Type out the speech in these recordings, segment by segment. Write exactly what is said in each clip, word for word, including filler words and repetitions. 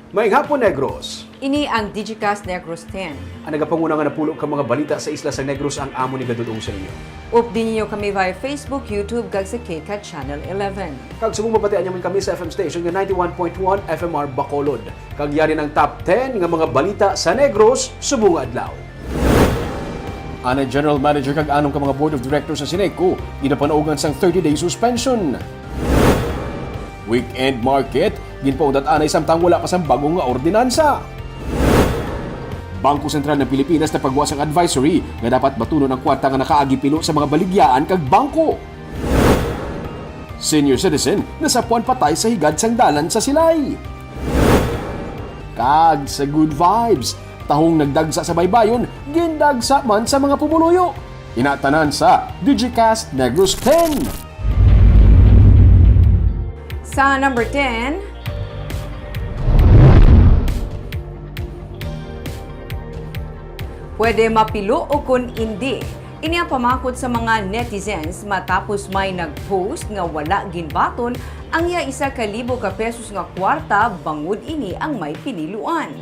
Maayong hapon, Negros. Ini ang Digicast Negros ten. Ang nagapanguna nga napulo ka mga balita sa isla sa Negros ang amo ni gadudong sa inyo. Updi ninyo kami via Facebook, YouTube, kag sa KCAT Channel eleven. Kag subong mabatian niyo man kami sa F M station nga ninety-one point one F M R Bacolod. Kag yari ang top ten nga mga balita sa Negros subong nga adlaw. Anay General Manager kag anom ka mga Board of Directors sa Sineco ginapanaugan sang thirty-day suspension. Weekend market, ginpauntat anay samtang wala pa sang bag-o nga ordinansa. Bangko Sentral ng Pilipinas nagpagwa sang advisory nga dapat batunon ang kwarta nga nakaagi pilo sa mga baligyaan kag bangko. Senior citizen nasapuan patay sa higad sang dalan sa Silay. Kag sa good vibes, tahong nagdagsa sa baybayon, gindagsa man sa mga pumuluyo. Ina tanan sa Digicast Negros ten. Sa number ten, pwede mapilo o kon indi. Ini ang pamakot sa mga netizens matapos may nag-post nga wala ginbaton ang iya isa ka libo ka pesos nga kwarta bangod ini ang may piniluan.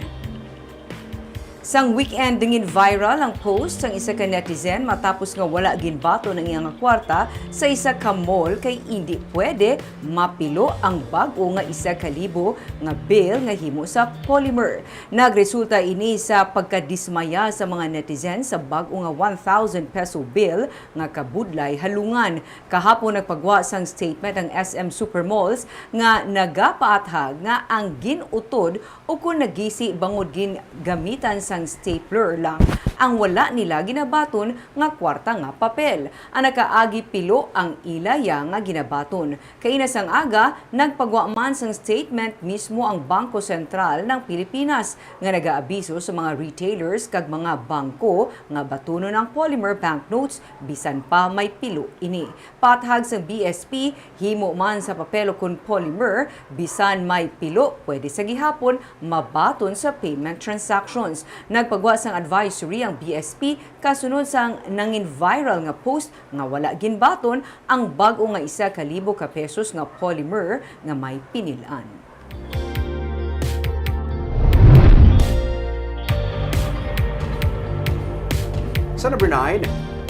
Sang weekend, nangin viral ang post sang isa ka netizen matapos nga wala ginbaton ang iya nga kwarta sa isa ka mall kay indi pwede mapilo ang bag-o nga isa ka libo nga bill nga himo sa polymer. Nagresulta ini sa pagkadismaya sa mga netizen sa bag-o nga one thousand peso bill nga kabudlay halungan. Kahapon nagpagwa sang statement ang S M Supermalls nga nagapaathag nga ang gin-utod o kon nagisi bangod gin-gamitan sang stapler lang ang wala nila ginabaton nga kwarta nga papel. Ang nakaagi pilo ang ila ya nga ginabaton. Kaina sang aga, nagpagwa man sang statement mismo ang Bangko Sentral ng Pilipinas nga nagaabiso sa mga retailers kag mga bangko nga batunon ang polymer banknotes bisan pa may pilo ini. Paathag sang B S P, himo man sa papel o kon polymer, bisan may pilo, pwede sa gihapon mabaton sa payment transactions. Nagpagwa sang advisory ang B S P kasunod sang nangin viral nga post nga wala ginbaton ang bag-o nga isa ka libo ka pesos nga polymer nga may pinil-an. Sa number nine,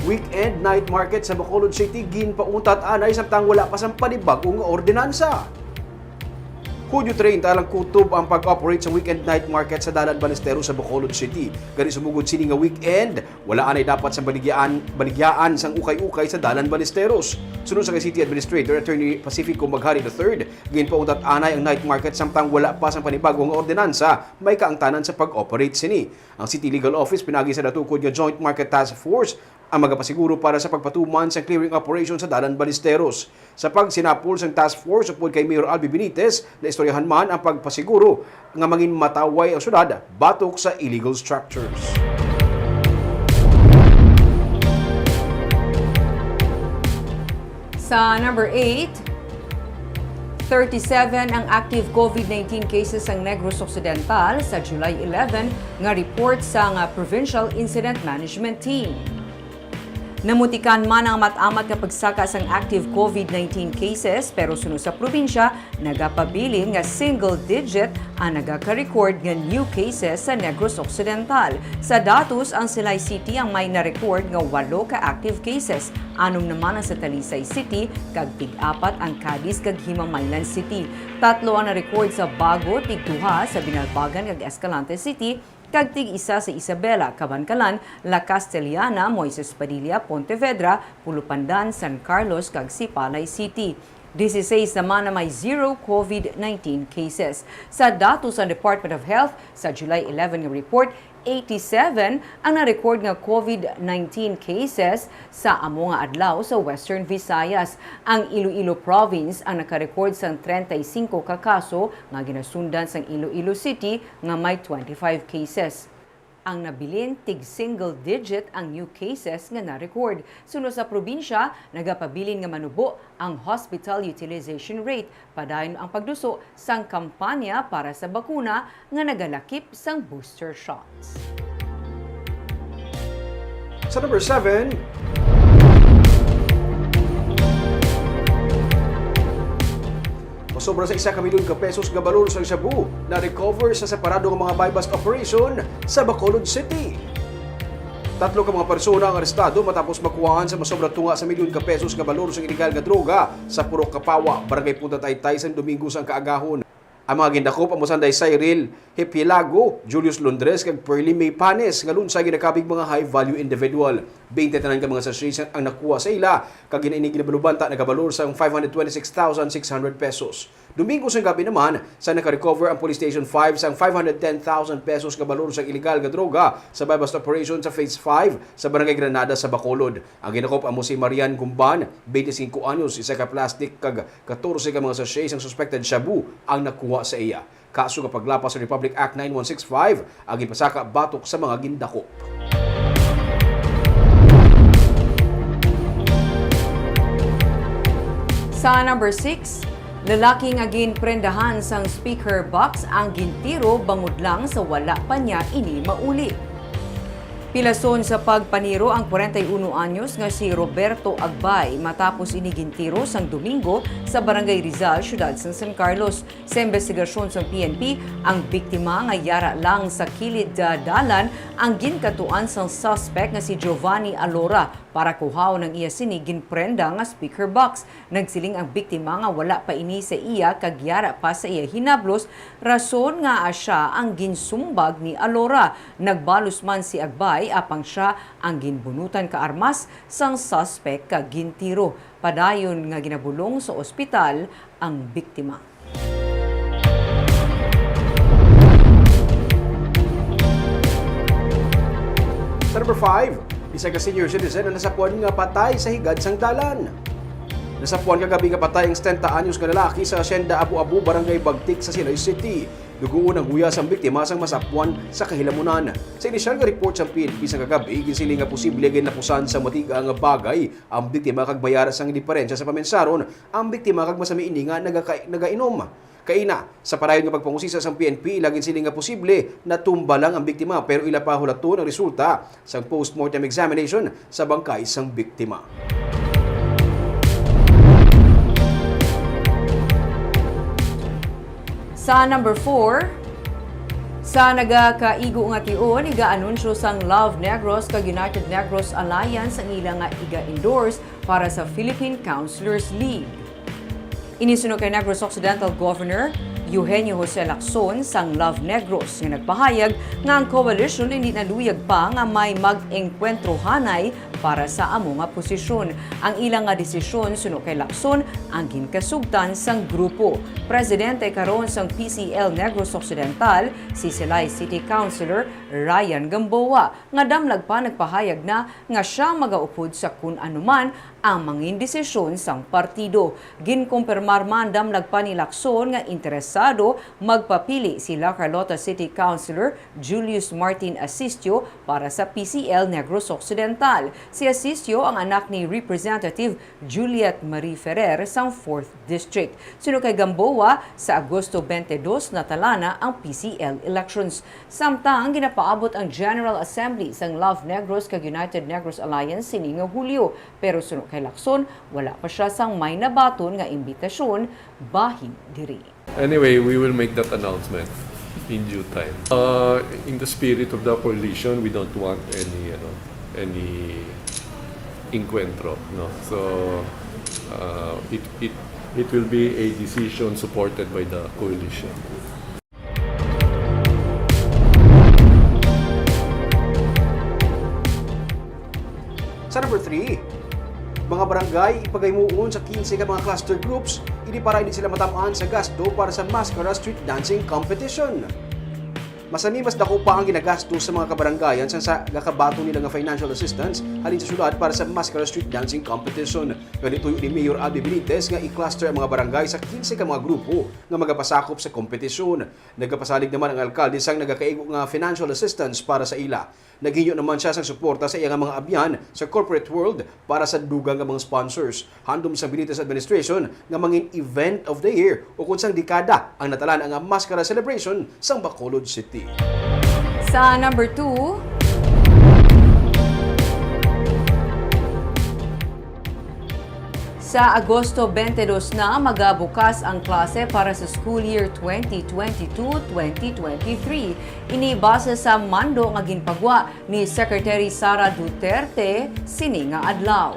weekend night market sa Bacolod City ginpauntat anay samtang wala pa sang panibag-o nga ordinansa. Hudyo treinta lang kutob ang pag-operate sa weekend night market sa Dalan Balesteros sa Bacolod City. Gani sumugod sini nga weekend, wala anay dapat sang baligyaan, baligyaan sang ukay-ukay sa Dalan Balesteros. Suno sa City Administrator Attorney Pacifico Maghari the third, ginpauntat anay ang night market samtang wala pa sang panibago nga ordinansa may kaangtanan sa pag-operate sini. Ang City Legal Office pinaagi sa natukod nga Joint Market Task Force ang magapasiguro para sa pagpatuman sang clearing operation sa Dalan Balesteros. Sa pagsinapol sang task force upod kay Mayor Albi Benitez, naistoryahan man ang pagpasiguro nga mangin mataway ang syudad batok sa illegal structures. Sa number eight, thirty-seven ang active COVID nineteen cases sang Negros Occidental sa July eleven nga report sang, ah, Provincial Incident Management Team. Namutikan man ang amat-amat nga pagsaka sang active COVID nineteen cases, pero suno sa probinsya, nagapabilin nga single digit ang nagaka-record nga new cases sa Negros Occidental. Sa datos, ang Silay City ang may na-record nga walo ka active cases, anom naman ang sa Talisay City, kag tig-apat ang Cadiz kag Himamaylan City. Tatlo ang na-record sa Bago, tig-duha sa Binalbagan kag Escalante City, kag tig-isa sa Isabela, Kabankalan, La Castellana, Moises Padilla, Pontevedra, Pulupandan, San Carlos, kag Sipalay City. Dieciséis naman ang may zero COVID nineteen cases. Sa datos sang Department of Health, sa July eleven nga report, eighty-seven ang na-record nga COVID nineteen cases sa amo nga adlaw sa Western Visayas. Ang Iloilo Province ang naka-record sang treinta y cinco ka kaso nga ginasundan sang Iloilo City nga may twenty-five cases. Ang nabilin, tig-single digit ang new cases nga na-record. Suno sa probinsya, nagapabilin nga manubo ang hospital utilization rate. Padayon ang pagduso sang kampanya para sa bakuna nga nagalakip sang booster shots. Sa number seven, Sobra sa isa ka milyon ka pesos nga balor sang shabu na-recover sa separado nga mga buy-bust operation sa Bacolod City. Tatlo ka mga persona ang arestado matapos makuhaan sa masobra tunga sa milyon ka pesos nga balor sang iligal nga droga sa Purok Kapawa, Barangay Punta Taytay, sang Domingo sang kaagahon. Ang mga gindakop amo sanday Cyril Hipilago, Julius Londres, kag Pearly May Panes, nga lunsay ginakabig mga high-value individual. Twenty tanan ka mga sachets ang nakuha sa ila, kag ini ginabalubanta nagabalor sang five hundred twenty-six thousand six hundred pesos. Domingo sang gabi naman, sa nakarecover ang Police Station five sang five hundred ten thousand pesos nga balor sang iligal nga droga sa buy-bust operation sa Phase five sa Barangay Granada sa Bacolod. Ang ginakop amo si Marian Gumban, twenty-cinco anyos, isa ka plastic kag katorse ka mga sachet sang suspected shabu ang nakuha sa iya. Kaso nga paglapas sa Republic Act nine one six five ang ipasaka batok sa mga gindakop. Sa number six, lalaki nga ginprendahan sang speaker box ang gintiro bangod lang sa wala pa niya ini mauli. Pilason sa pagpaniro ang kwarenta y uno anyos nga si Roberto Agbay matapos ini gintiro sang Domingo sa Barangay Rizal, siyudad sang San Carlos. Sa imbestigasyon sang P N P, ang biktima nga yara lang sa kilid, ah, dalan ang ginkatuan sang suspect nga si Giovanni Alora para kuhaon ang iya sini ginprenda nga speaker box. Nagsiling ang biktima nga wala pa ini sa iya kag yara pa sa iya hinablos, rason nga siya ang ginsumbag ni Alora. Nagbalos man si Agbay apang siya ang ginbunutan ka armas sang suspect kag gintiro. Padayon nga ginabulong sa ospital ang biktima. Sa number five, isa ka senior citizen ang nasapuan nga patay sa higad sang dalan. Nasapuan kagabi nga patay ang setenta anyos nga lalaki sa Hacienda Abu-Abu, Barangay Bagtik sa Silay City. Dugoon ang huyas sang biktima sang masapuan sa kahilamunan. Sa inisyal nga report sang P N P sa kagabi, ginsiling nga posible ginlapusan sa matiga nga bagay ang biktima kag mayara sang diperensya sa pamensaron ang biktima kag masami ini nga nagaka-, nagainom. Kaina, sa padayon nga pagpangusisa sang P N P, ila ginsiling nga posible natumba lang ang biktima, pero ila pa hulaton ang resulta sang postmortem examination sa bangkay sang biktima. Sa number four, sa nagakaigo nga tion, iga-anunsyo sang Love Negros kag United Negros Alliance ang ila nga iga-endorse para sa Philippine Councilors League. Ini suno kay Negros Occidental Governor Eugenio Jose Lacson sang Love Negros, nga nagpahayag nga ang coalition indi naluyag pa nga may mag-engkwentrohanay para sa amo nga posisyon. Ang ila nga desisyon, suno kay Lacson, ang ginkasugtan sang grupo. Presidente karon sang P C L Negros Occidental, si Silay City Councilor Ryan Gamboa, nga damlag pa nagpahayag na nga siya magaupod sa kun ano man ang mangin desisyon sang partido. Ginkumpirmar man damlag pa ni Lacson nga interesado magpapili si La Carlota City Councilor Julius Martin Asistio para sa P C L Negros Occidental. Si Asistio ang anak ni Representative Juliet Marie Ferrer sang fourth District. Suno kay Gamboa, sa Agosto twenty-dos natalana ang P C L elections. Samtang ginapaabot ang General Assembly sang Love Negros kag United Negros Alliance sini nga Hulyo, pero suno kay Lacson, wala pa siya sang may nabaton nga imbitasyon bahin diri. Anyway, we will make that announcement in due time. Uh, in the spirit of the coalition, we don't want any, ano, any encuentro, no? So, uh, it, it, it will be a decision supported by the coalition. Sa number three, mga barangay ipagahimuon sa kinse ka mga cluster groups, ini para hindi sila matam-an sa gasto para sa Mascara Street Dancing Competition. Masami mas dako pa ang ginagasto sa mga kabarangayan sang sa gakabaton nila nga financial assistance halin sa syudad para sa Mascara Street Dancing Competition. Gani, tuyo ni Mayor Abby Benitez nga i-cluster ang mga barangay sa kinse ka mga grupo nga magapasakop sa kompetisyon. Nagapasalig naman ang alkalde sang nagakaigo nga financial assistance para sa ila. Naghinyo naman sia sang suporta sa iya nga mga abyan sa corporate world para sa dugang nga mga sponsors. Handom sang Benitez administration nga mangin event of the year ukon sang dekada ang natalana nga Mascara Celebration sang Bacolod City. Sa number two, sa Sa Agosto twenty-two na magabukas ang klase para sa school year twenty twenty-two, twenty twenty-three. Ini base sa mando nga ginpagwa ni Secretary Sara Duterte sini nga adlaw.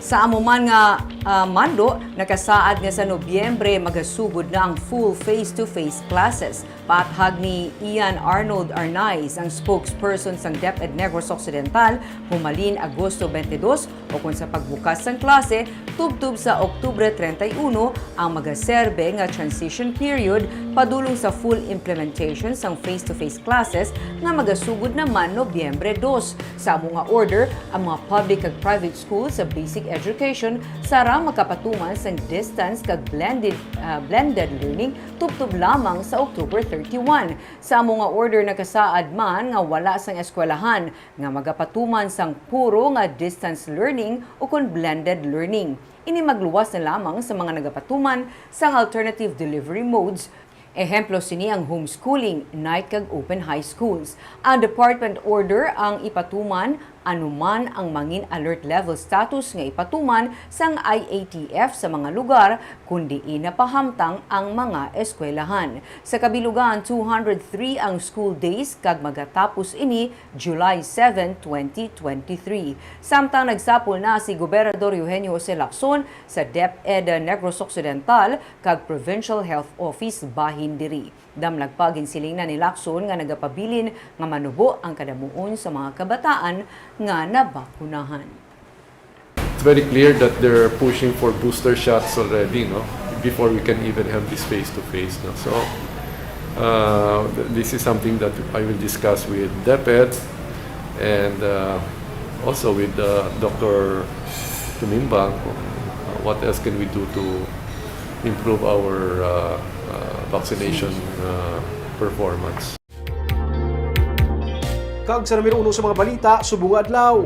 Sa amo man nga, ah, mando, nakasaad nga sa Nobyembre magasugod na ang full face-to-face classes. Paathag ni Ian Arnold Arnaiz, ang spokesperson sang DepEd Negros Occidental, humalin Agosto twenty-two, o kon sa pagbukas sang klase tubtob sa Oktubre treinta y uno, ang magaserbe nga transition period padulong sa full implementation sang face-to-face classes nga magasugod naman Nobyembre dos. Sa amo nga order, ang mga public kag private schools sa basic education sara makapatuman sang distance kag blended, ah, blended learning tubtob lamang sa October thirty-one. Sa amo nga order, nakasaad man nga wala sang eskwelahan nga magapatuman sang puro nga distance learning ukon blended learning. Ini magluwas na lamang sa mga nagapatuman sang alternative delivery modes. Ehemplo sini ang homeschooling, night kag open high schools. Ang department order ang ipatuman anuman ang mangin alert level status nga ipatuman sang I A T F sa mga lugar kon diin napahamtang ang mga eskwelahan. Sa kabilugan, two hundred three ang school days kag magatapos ini July seven, twenty twenty-three. Samtang nagsapol na si Gobernador Eugenio Jose Lacson sa DepEd Negros Occidental kag Provincial Health Office bahin diri. Damlag pa, ginsiling na ni Lacson nga nagapabilin nga manubo ang kadamuon sa mga kabataan nga nabakunahan. It's very clear that they're pushing for booster shots already, no? Before we can even have this face-to-face, no? So, uh, th- this is something that I will discuss with DepEd and uh, also with uh, Doctor Tumimbang. Uh, what else can we do to improve our uh, uh, vaccination uh, performance? Kag sa numero uno sa mga balita subong nga adlaw.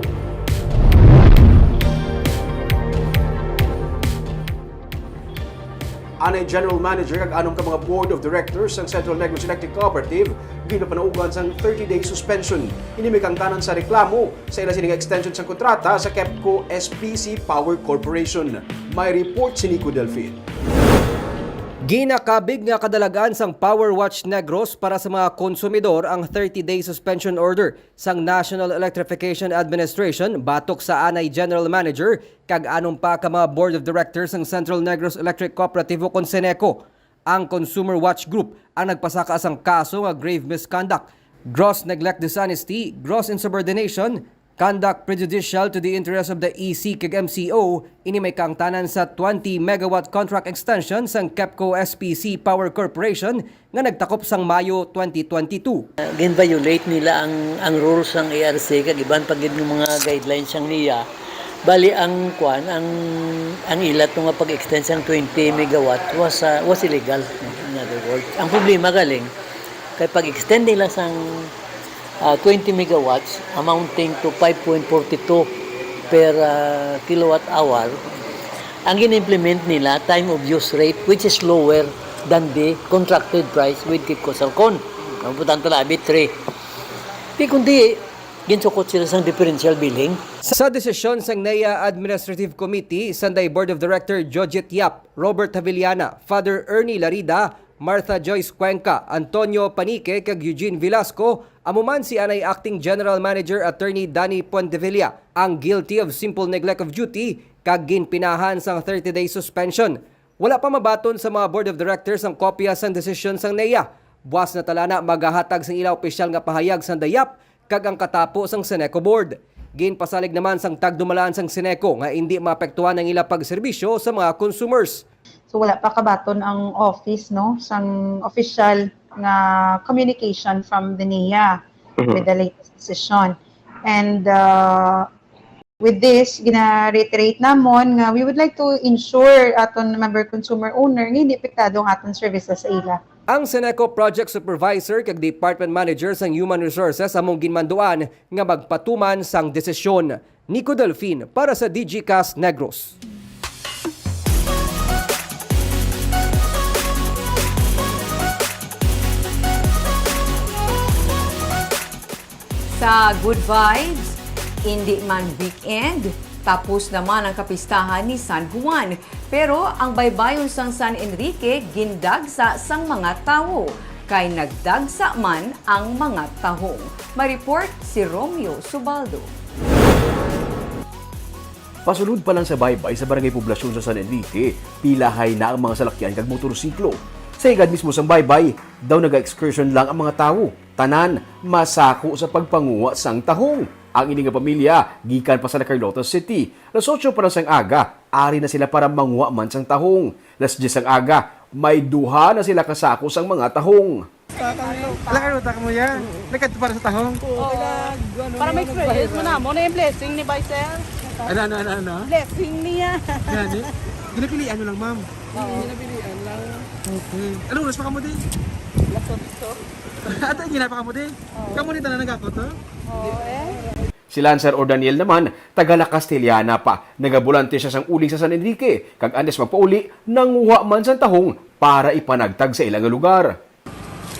Anay General Manager kag anom ka mga Board of Directors sang Central Negros Electric Cooperative ginapanaugan sang thirty-day suspension. Ini may kaangtanan sa reklamo sa ila sini nga extension sang kontrata sa KEPCO S P C Power Corporation. May report si Nico Delfin. Ginakabig nga kadalagan sang Power Watch Negros para sa mga konsumidor ang thirty-day suspension order sang National Electrification Administration batok sa anay General Manager kag anom pa ka mga Board of Directors sang Central Negros Electric Cooperative o kon CENECO. Ang Consumer Watch Group ang nagpasaka sang kaso nga grave misconduct, gross neglect, dishonesty, gross insubordination, conduct prejudicial to the interest of the E C kag M C O. Ini may kaangtanan sa twenty megawatt contract extension sang KEPCO S P C Power Corporation nga nagtakop sang Mayo twenty twenty-two. Gin-violate nila ang, ang rules sang E R C kag iban pa gid nga mga guidelines sang NEA. Bali ang kwan, ang, ang ila to nga pag-extend sang twenty megawatt was, uh, was illegal, in other words. Ang problema galing kay pag-extend nila sang uh, twenty megawatts amounting to five point four two per uh, kilowatt hour, ang gin-implement nila time of use rate, which is lower than the contracted price with KEPCO-SALCON. Ang importante lang, abi three. Di kundi, ginsukot sila sang differential billing. Sa desisyon sang NEA Administrative Committee, Sanday Board of Director Jojit Yap, Robert Havillana, Father Ernie Larida, Martha Joyce Cuenca, Antonio Panique, kag Eugene Velasco, amo man si anay Acting General Manager Attorney Danny Puentevilla, ang guilty of simple neglect of duty kag ginpinahan sang thirty-day suspension. Wala pa mabaton sa mga Board of Directors ang kopya sang desisyon sang NEA. Buas na tala na magahatag sang ila opisyal nga pahayag sang DAYAP kag ang katapo sang CENECO Board. Ginpasalig naman sang tagdumalaan sang CENECO nga indi maapektuhan ang ila pagserbisyo sa mga consumers. So wala pa kabaton ang office, no, sang official nga communication from the NEA with the latest decision. And uh, with this, gina-reiterate namon nga we would like to ensure aton member consumer owner nga hindi apektado ang aton services sa ila. Ang CENECO Project Supervisor kag Department Manager sang Human Resources among ginmanduan nga magpatuman sang desisyon. Nico Delfin para sa Digicast Negros. Sa good vibes, indi man weekend, Tapos naman ang kapistahan ni San Juan, pero ang baybayon sang San Enrique gindagsa sang mga tawo, kay nagdagsa man ang mga tahong. May report si Romeo Subaldo. Pasulod pa lang sa baybay sa Barangay Poblasyon sa San Enrique, pilahay na ang mga salakyan kag motorsiklo. Sa higad mismo sang baybay, daw naga-excursion lang ang mga tawo. Tanan masako sa pagpanguha sang tahong. Ang ini nga pamilya gikan pa sa La Carlota City. Las otso pa lang sang aga, ari na sila para manguha man sang tahong. Las diyes sang aga, may duha na sila ka sako sang mga tahong. Ala, kaluta ka mo ya. Nagkadto para sa tahong. Oo. Para may experience mo na mo na yung blessing ni Vice. Ano, ano, ano, ano? Blessing niya. Gani? Ginapilian mo lang, ma'am. Oo, ginapilian lang. Okay. Anong oras pa ka mo di? Las otso. Ato yung ginapa ka mo di? Oo. Kamu ni tanan nagako to? Oo, eh. Si Lancer Ordaniel naman, taga La Castellana pa. Nagabulante siya sang uling sa San Enrique, kag antes magpauli, nanguha man sang tahong para ipanagtag sa ila nga lugar.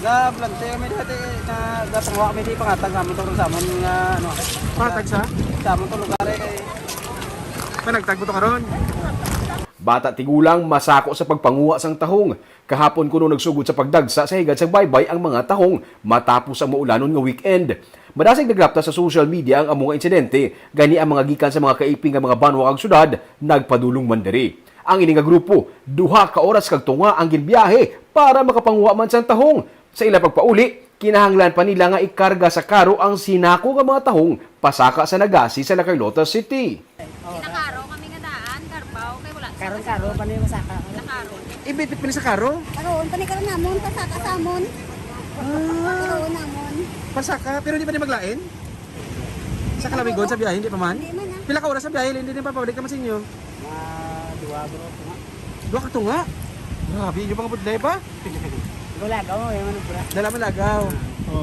Ga-volunteer mi dati na gapanguha mi di pangatag naman to sa amon nga, ano, pangatag sa? Sa amon to lugar, eh, kay panagtag mo to karon? Bata tigulang masako sa pagpanguha sang tahong. Kahapon kuno nagsugod sa pagdagsa sa higad sang baybay ang mga tahong matapos ang maulanon nga weekend. Madasig nagrapta sa social media ang amo nga insidente, gani ang mga gikan sa mga kaiping nga mga banwa kag syudad nagpadulong man diri. Ang ini nga grupo, duha ka oras kag tunga ang ginbiyahe para makapanguha man sang tahong. Sa ila pagpauli, kinahanglan pa nila nga ikarga sa karo ang sinako nga mga tahong pasaka sa Naga-Si sa La Carlota City. Ginakaro kami nga daan, Carpao, kay wala sa Karon-karon pa niyo masaka. Ginakaro. Ibitbit pa ni sa karo? Karon, panikaron namon, pasaka sa amon. Ah. Karon namon. Pasaka, pero di pa ni maglain? Sa kalawigon, sa biyahe, hindi pa man? Hindi man, ah. Pila ka oras sa biyahe, hindi din papabalik naman sa inyo? Mga duha, bro, tunga. Duha ka tunga? Grabe, yung mga budlay ba? Lagaw, eh, ano, bro? Dala mo lagaw.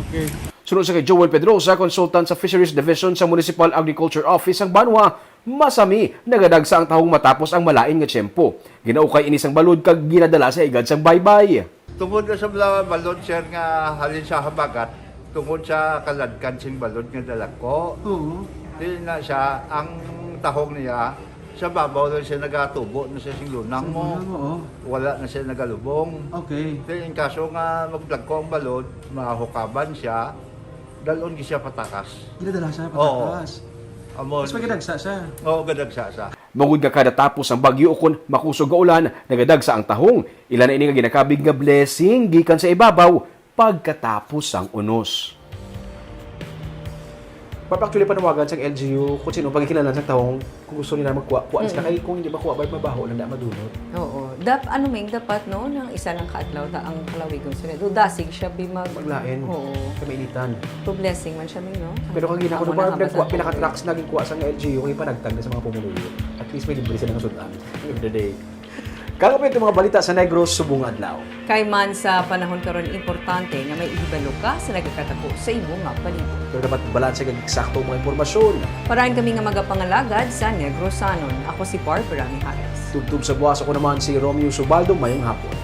Okay. Sunod sa kay Joel Pedrosa, consultant sa Fisheries Division sa Municipal Agriculture Office sang banwa, masami nagadagsa ang tahong matapos ang malain nga tiyempo. Ginaukay ini sang balod kag ginadala sa higad sang baybay. Tungod na sa bala-, balod, sir, nga halin sa habagat, tungod sa kaladkad sing balod nga dalagko. Oo. Di na siya, ang tahong niya, sa babaw lang siya nagatubo na siya sing lunang mo. Sa lunang mo, oh. Wala na siya nagalubong. Okay. Di in kaso nga magdagko ang balod, mahukaban siya, dalon gi siya patakas. Ginadala siya Oo. patakas. Amo Mas ni- magadagsa siya. Oo, gadagsa siya. Mangod nga kada tapos ang bagyo ukon makusog nga ulan, nagadagsa ang tahong. Ila na ini nga ginakabig nga blessing gikan sa ibabaw pagkatapos sang unos. Papa, actually, panawagan sang L G U kung sino pagkikinahanglan sang tahong, kung gusto nila magkuha, kuha sila. Mm-mm. Kay kung hindi makuha, bay, mabaho lang na madunot. Oo. Dap-, ano, Ming, dapat, no, nang isa lang ka adlaw ta ang kalawigon. So, dasig siya, bi, mag- Maglain. Oo. Kay mainitan. To blessing man siya, Ming, no? Pero kang ginako, Amo na ba, ang nagkuha, basa ko, pinaka-trucks eh. Naging kuha sa nga L G U, kay panagtag na sa mga pumuluyo. At least may libre sila nga sud-an. End of the day. Kang update mga balita sa Negros subong adlaw. Kay man sa panahon karon, importante nga may ihibalo ka sa nagakatapo sa imo nga palibot. Pero dapat balanse kag eksakto ang mga impormasyon. Parahan kami nga magapangalagad sa Negrosanon. Ako si Barbara Mijares. Tubtob sa buwas, ako naman si Romeo Subaldo. Mayong hapon.